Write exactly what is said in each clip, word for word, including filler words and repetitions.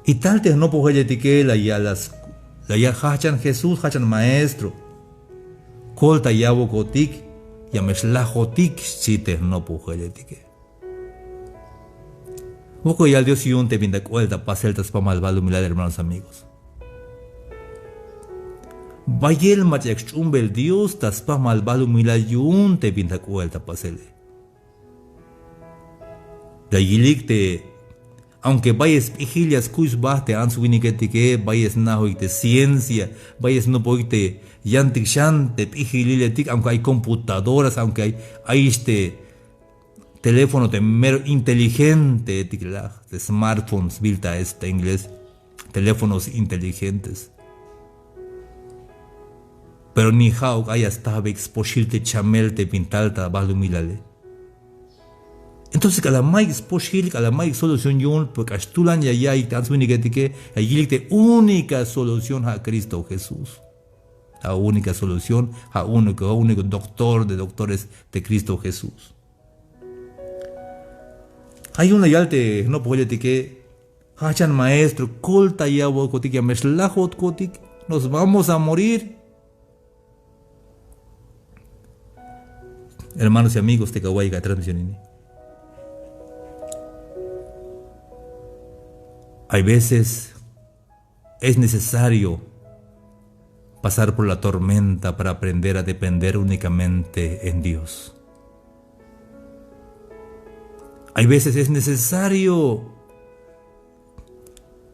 Y tal te jnopojeletike la ya, la ya jajchan Jesús, jajchan maestro. Koltayawokotik, ya me xlajotik, xchi te jnopojeletike. Wokol yal Dios yu'un te bin ta k'oel ta pasel ta spamal balumilal, hermanos, amigos. Bayel mach'a yak sch'umbel Dios ta spamal balumilal yu'un te bin ta k'oel ta pasele. La yilik te, aunque bayel sp'ijil ya skuy sba te ants winiketike, bayel sna'ojik te ciencia, bayel snopojik te yantik xan te p'ijililetik, aunque ay computadoras, aunque ay, ay este teléfono te mero inteligentetik laj, te smartphones sbiil ta este inglés, teléfonos inteligentes. Pero ni ja'uk ay ya stajbeyik spoxil te chamel te bin tal ta balumilale. Entonces k'alal mayuk spoxil, k'alal mayuk solución yu'un, pues k'ax tulan ya ya'iyik te ants winiketike, ya yilik te única solución ja' Cristo Jesús. Ja' única solución, ja' único, ja' único doctor de doctores te Cristo Jesús. Ja' yu'un la yal te jnopojeletike, jajchan maestro, koltayawokotik, ya me xlajotkotik, nos vamos a morir. Hermanos y amigos te kawa'iyik a transmisión ini, hay veces es necesario pasar por la tormenta para aprender a depender únicamente en Dios. Hay veces es necesario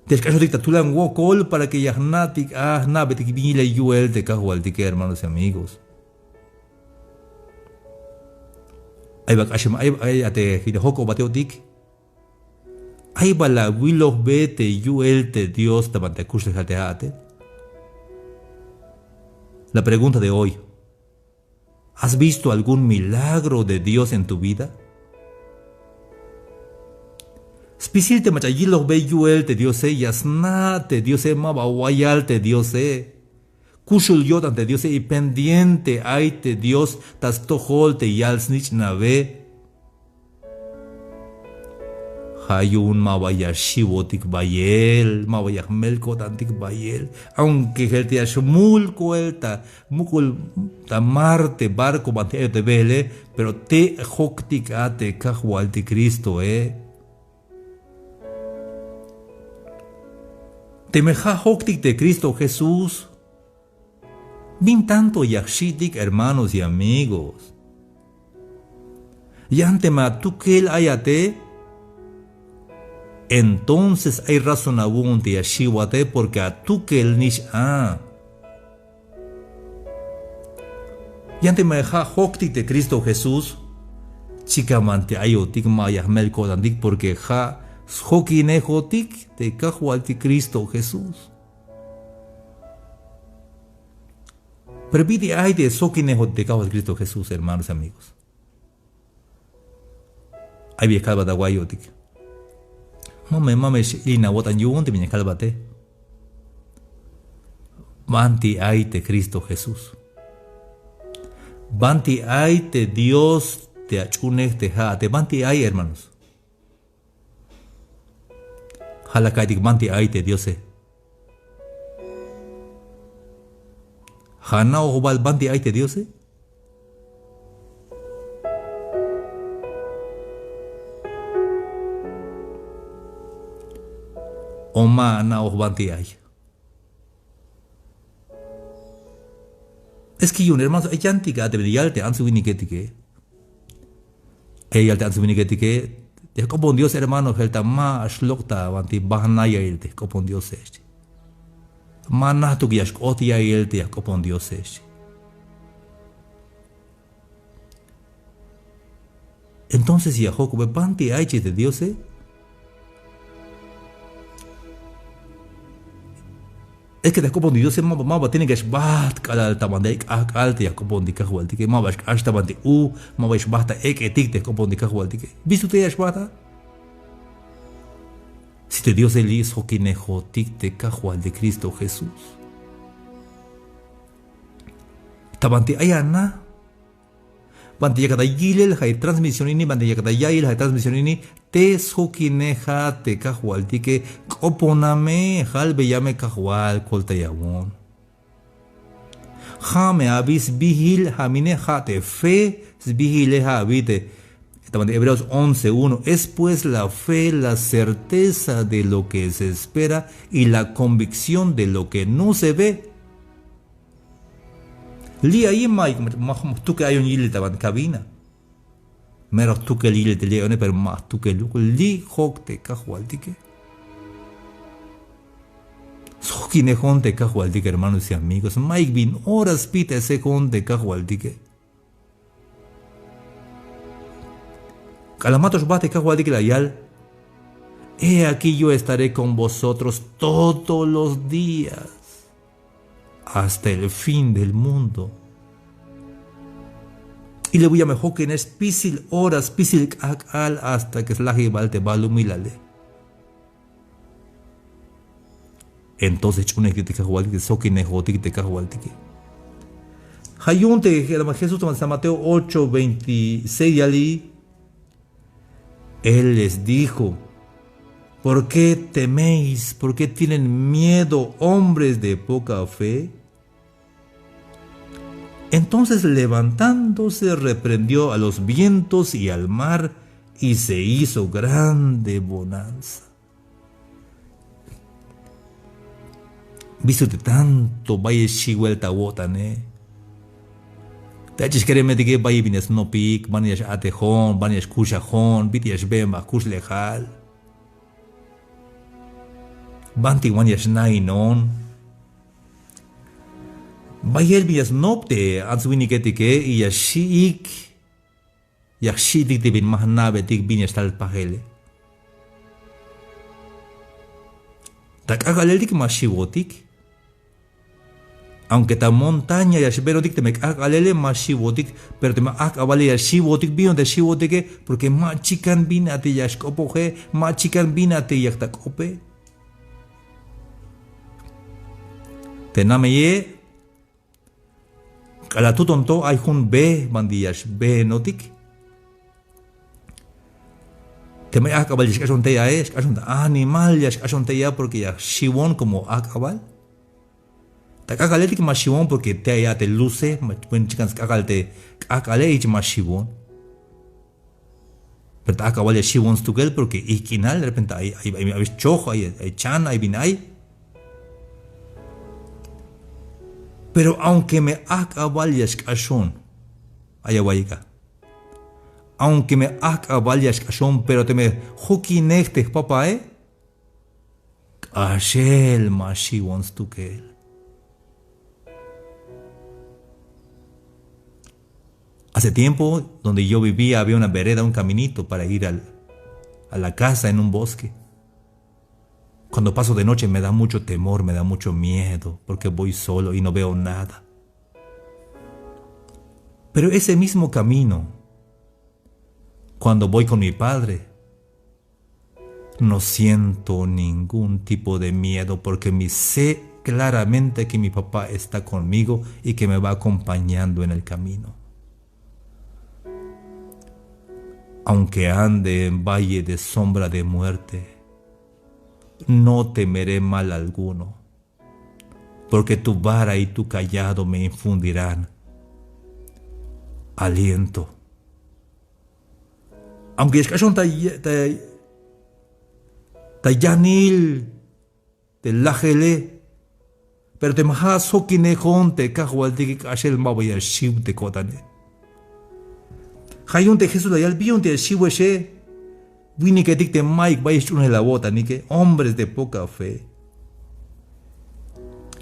te ya xk'axotik ta tulan wokol para que ya jna'tik a, jna'betik bin yilel yu'el te Kajwaltike, hermanos y amigos. Ay ba k'axem, ay, ay a te jile jok'obat yo'tik. Ay ba la awilojbe te yu'el te Dios ta banti akuxlejal te ja'ate. La pregunta de hoy: ¿has visto algún milagro de Dios en tu vida? Spisil te mach'a yilojbe yu'el te Diose, ya sna' te Diose, ma ba wayal te Diose. Kuxul yo'tan te Diose y pendiente ay te Dios ta stojol te yal-snich'nabe. Ja' yu'un ma ba ya xiwotik bayel, ma ba ya jmel ko'tantik bayel. Aunque jel te ya xmul koel ta muk'ul ta mar te barco banti ayot te beele, pero te' joktik a te Kajwaltik Cristoe. Teme ja' joktik te Cristo Jesús, ¿bin tanto ya jxi'tik, hermanos y amigos? Yan teme atukel ay ate, entonces ay razón awu'un te ya xiwate, porque atukel nix a. Yan teme ja' joktik te Cristo Jesús, chikan banti ayotik ma ya jmel ko'tantik, porque ja' sjokinejotik te Kajwaltik Cristo Jesús. Pero bit'il ay te sjokinejotik te Kajwaltik Cristo Jesús, hermanos, amigos. Ay bin ya kalbat awa'iy yo'tik. Mame, mame x-ilin awo'tan yu'un te bin ya kalbate. Banti ay te Cristo Jesús. Banti ay te Dios te ach'unej te ja'ate, banti ay, hermanos. Ja' la ka'iytik banti ay te Diose. Ja' ana'oj bal banti ay te Diose. O ma ana'oj banti ay. Es que yu'un, hermanos, ay yantik a te bin ya yal te ants winiketike. Ay ya yal te ants winiketike, te jk'opon Dios, hermano, jel ta ma xlok' ta banti bajna ya'iyel te jk'opon Diose, xchi. Ma najtuk ya xk'ot ya'iyel te ya jk'opon Diose, xchi. Entonces ya jojk'obe banti ay, xchi te Diose. Es que te jk'opontik Diose ma ba, ma ba tiene que ya xbajt k'alal ta banti ay k'ajk'al te ya jk'opontik Kajwaltike, ma ba xk'ax ta banti u, ma ba xbajt ta ek'etik te jk'opontik Kajwaltike. ¿Bistuk te ya xbajt a? Si te Diose li' sjokinejotik te Kajwaltik Cristo Jesús. Ta banti ay ana, Banti yakat ta yilel ja' transmisión ini, banti yakat ta ya'iyel ja' transmisión ini, te sjokineja te Kajwaltike, k'oponame, jalbeya me Kajwal, koltayawon. Ja' me abi sbiil, ja' mine ja' te fe sbiile, ja' abi te, ta banti Hebreos once uno, es pues la fe la certeza de lo que se espera y la convicción de lo que no se ve. Li' ayi ma, ma, ma jtukel ayon yilel ta banti cabina. Mero jtukel yilel te li' ayone, pero ma jtukeluk, li' jok te Kajwaltike. Sjokinejon te Kajwaltike, hermanos y amigos. Mayuk bin ora spitesejon te Kajwaltike. K'alal mato xbajt te Kajwaltike la yal: He aquí, yo estaré con vosotros todos los días, hasta el fin del mundo. Y le voy a me jokinex spisil ora, spisil k'ak'al, hasta que slajibal te balumilale. Entonces ch'uunej te Kajwaltike, sjokinejotik te Kajwaltike. Ja' yu'un te Jesús ta San Mateo ocho veintiséis yali: Él les dijo: ¿Por qué teméis? ¿Por qué tienen miedo, hombres de poca fe? Entonces, levantándose, reprendió a los vientos y al mar, y se hizo grande bonanza. Bistuk te tanto bayel xiwel ta awo'tane. Te ach'ix keremetike bayel bin ya snopik, ban ya x-a'tejon, ban ya xkuxajon, bit'il ya xbeen ba jkuxlejal. Banti wan ya xnainon. Bayel bin ya snop te ants winiketike y ya xi'ik. Ya jxi'tik te bin ma jna'betik bin ya xtal pajele. Ta k'ak'aleltik ma xiwotik. Aunque ta montaña ya xbenotik, teme k'ak'alele ma xiwotik, pero teme ajk'abale ya xiwotik. ¿Bin yu'un te xiwotike? Porque ma chikan bin a te ya xk'opoje, ma chikan bin a te yak ta k'ope. Te nameye, k'alal tuton to ay jun be banti ya xbenotik. Teme ay ajk'abal ya xk'axon tey ae, xk'axon ta animal ya xk'axon tey a, porque ya xiwon como ajk'abal. Ta k'ak'aleltik ma xiwon porque tey a te luce, ma buen chikan sk'ak'al te k'ak'ale, jich ma xiwon. Pero ta ajk'abal ya xiwon stukel porque ijk' k'inal, de repente ay, ay, ay, ay choj, ay, ay chan, ay bin ay. Pero aunque me ajk'abal ya xk'axon, ay awa'iyik a. Aunque me ajk'abal ya xk'axon, pero teme jokinej te jpapae, k'axel ma xiwon stukel. Hace tiempo, donde yo vivía, había una vereda, un caminito para ir al, a la casa en un bosque. Cuando paso de noche me da mucho temor, me da mucho miedo, porque voy solo y no veo nada. Pero ese mismo camino, cuando voy con mi padre, no siento ningún tipo de miedo porque me sé claramente que mi papá está conmigo y que me va acompañando en el camino. Aunque ande en valle de sombra de muerte, no temeré mal alguno, porque tu vara y tu cayado me infundirán aliento. Aunque ya xk'axon ta, ta, ta yanil te lajele, pero teme ja' sjokinejon te Kajwaltike, k'axel maba ya xiw te ko'tane. Ja' yu'un te Jesús la yal: ¿Bin yu'un te ya xiwexe? Winiketik te mayuk bayel sch'uunel awo'tanike, hombres de poca fe.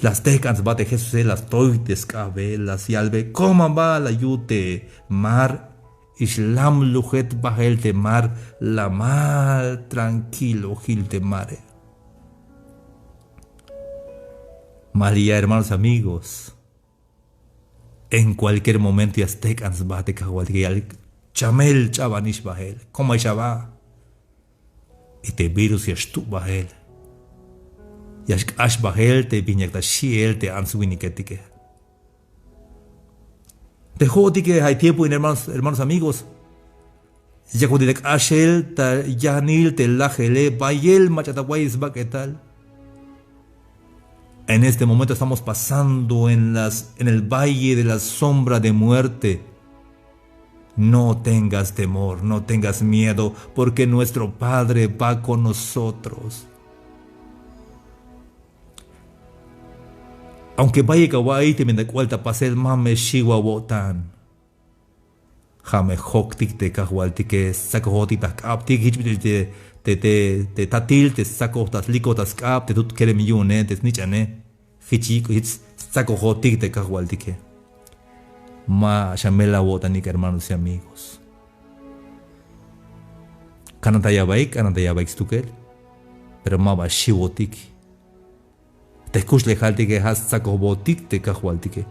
La stejk'an sba te Jesuse, la stoy te sk'abe, la yalbe: Komo aba, la yut te mar, y xlamlujet bajel te mar, la mar tranquilo jil te mare. Ma liya, hermanos, amigos. En cualquier momento ya stejk'an sba te Kajwaltike, ya yal: Chamel, ch'abanix bajel, komo ix aba. Y te virus ya xtu' bajel. Ya xk'ax bajel te bin yak ta xi'el te ants winiketike. Te jo'otike ay tiempo in, hermanos, hermanos, amigos. Yakotik ta k'axel ta yanil te lajele, bayel mach'a ta wayel sbak'etal. En este momento estamos pasando en las, en el valle de la sombra de muerte. No tengas temor, no tengas miedo, porque nuestro Padre va con nosotros. Aunque bayel awa'iy teme ta k'ual ta pasel, ma me xiw awo'tan. Ja' me joktik te Kajwaltike, stsakojotik ta jk'abtik, jich bit'il te, te, te, te tatil te stsakoj ta slikoj ta sk'ab te tut kerem yu'une, te snich'ane. Jich, jich stsakojotik te Kajwaltike. Ma xamel awo'tanik, hermanos y amigos. K'anatay abaik, k'anatay abaik stukel. Pero maba xiwotik. Te jkuxlejaltike ja' stsakojbotik te Kajwaltike.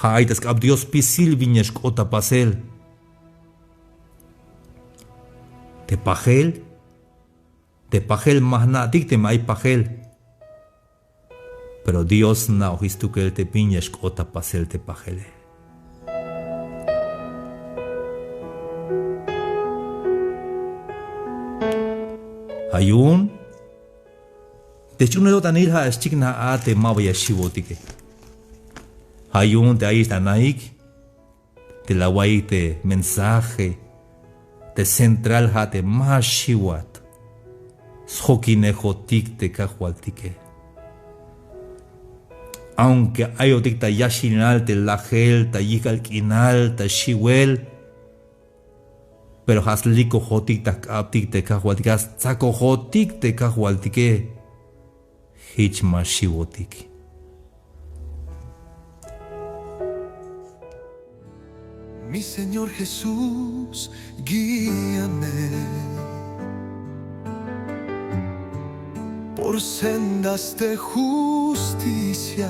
Ja' ay ta sk'ab Dios spisil bin ya xk'ot ta pasel. Te pajel, te pajel ma jna'tik teme ay pajel. Pero Dios sna'ojix stukel te bin ya xk'ot ta pasel te pajele. Ja' yu'un te sch'uunel o'tanil ja' xchiknaj a te maba ya xiwotike. Ja' yu'un te ayix ta naik te la awa'iyik te mensaje, te central ja' te ma xiwat. Sjokinejotik te Kajwaltike. Aunque ayotik ta yaxinal te lajel, ta yijk'al k'inal, ta xiwel, pero ja' slikojotik ta jk'abtik te Kajwaltike, ja' stsakojotik te Kajwaltike. Jich ma xiwotik. Mi Señor Jesús, guíame por sendas de justicia.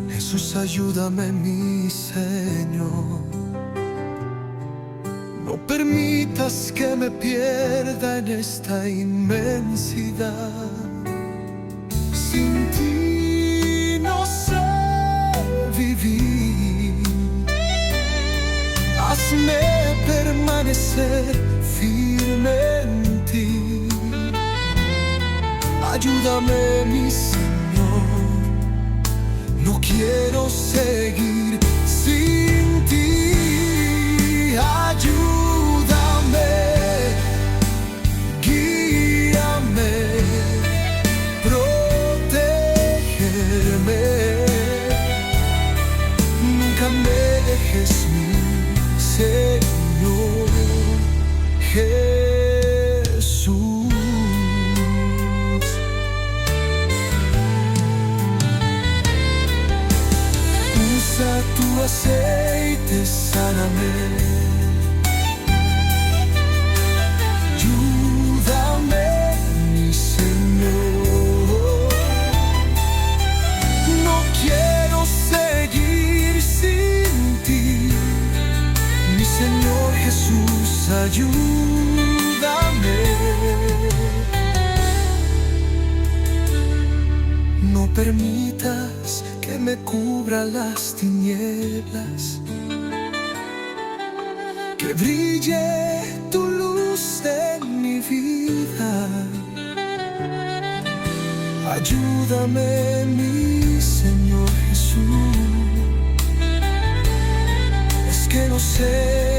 Jesús, ayúdame, mi Señor. No permitas que me pierda en esta inmensidad. Sin ti no sé vivir. Hazme permanecer firme en ti. Ayúdame, mi Señor. No quiero seguir sin ti. Ayúdame, guíame, protéjeme. Nunca me dejes, mi Señor Jesús. Usa tu aceite, sáname. Ayúdame, mi Señor. No quiero seguir sin ti. Mi Señor Jesús, ayúdame. No permitas que me cubra las tinieblas, que brille tu luz en mi vida. Ayúdame, mi Señor Jesús. Es que no sé